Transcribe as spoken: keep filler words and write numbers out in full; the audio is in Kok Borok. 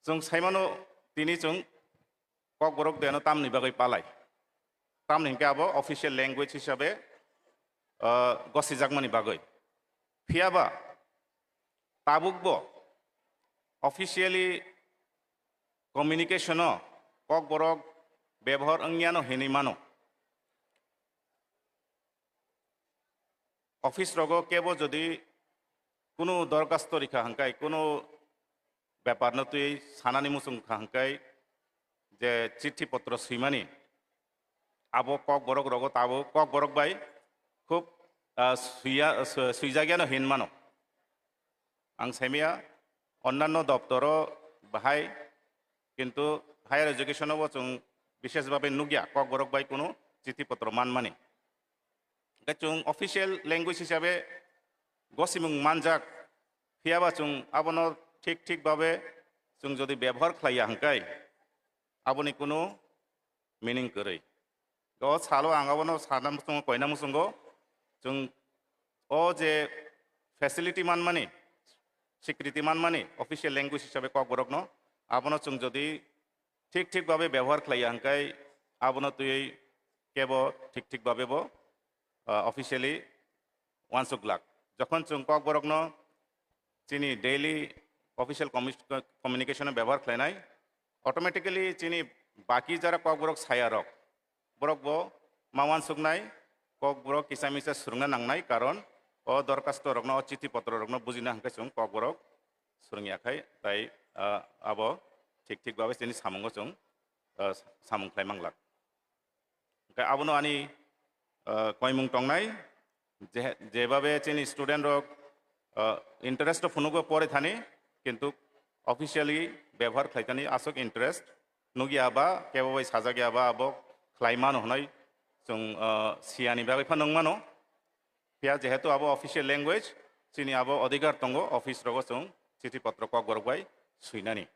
Chwng saimano tini chwng Kokborok deno tamni bagwi palai. Tamni hinkhe abo official language hisabe, ah, gosijakmani bagwi. Phiyaba tabukbo officially communication-o Kokborok bebohar wngyano hinwi mano. Office rogo kebo jodi kunu dorkhasto rikha hwnkhe, kunu bepar no twi sanani muchung kha hwnkhe, je chithi potro swimani, abo Kokborok rogo tabuk Kokborok bai khub, ah, swiya-, swi-, swijagyano hin mano. Ang saimaya onnanno doptoro bahai, kintu higher education-o bo chwng bishesh bhabe nukya Kokborok bai kunu chithi potro manmani. Hwnkhe chwng official language hisabe gosimung manjak, phiyaba chwng abono thik thik bhabe chwng jodi bebohar khlaiya hwnkhe, aboni kunu meaning kwrwi. O salo ang abono sana muchungo, koina muchungo, chwng o je facility manmani, sikriti manmani, official language hisabe Kokborokno, abono chwng jodi thik thik bhabe bebohar khlaiya hwnkhe, abono twiwi kebo thik thik bhabe bo, ah, officially uansuk glak. Jokhon chwng Kokborokno chini daily official commis-, communication-o bebohar khlainai, automatically chini baki jara Kokborok sayarok, borok bo ma uansuknai, Kokborok kisa misa swrwngna nangnai, karon o dorkhasto rokno, o chithi potro rokno bujina hwnkhe chwng Kokborok swrwngya khai, tai, ah, abo thik thik bhabe chini samungo chwng, ah, samung khlai manglak. Hwnkhe abono ani, ah, koimung tongnai, je, jebabe chini student rok, ah, interest rok phunugo pore thani, kintu officially bebohar khlai thani aswk interest nukya ba, kebo bai sajak ya ba, abo khlai mano hwnwi chwng, ah, siyani bagwi phano wng mano. Phiya jehetu abo official language, chini abo adhikar tongo, office rogo chwng chithi potro Kokborok bai swinani.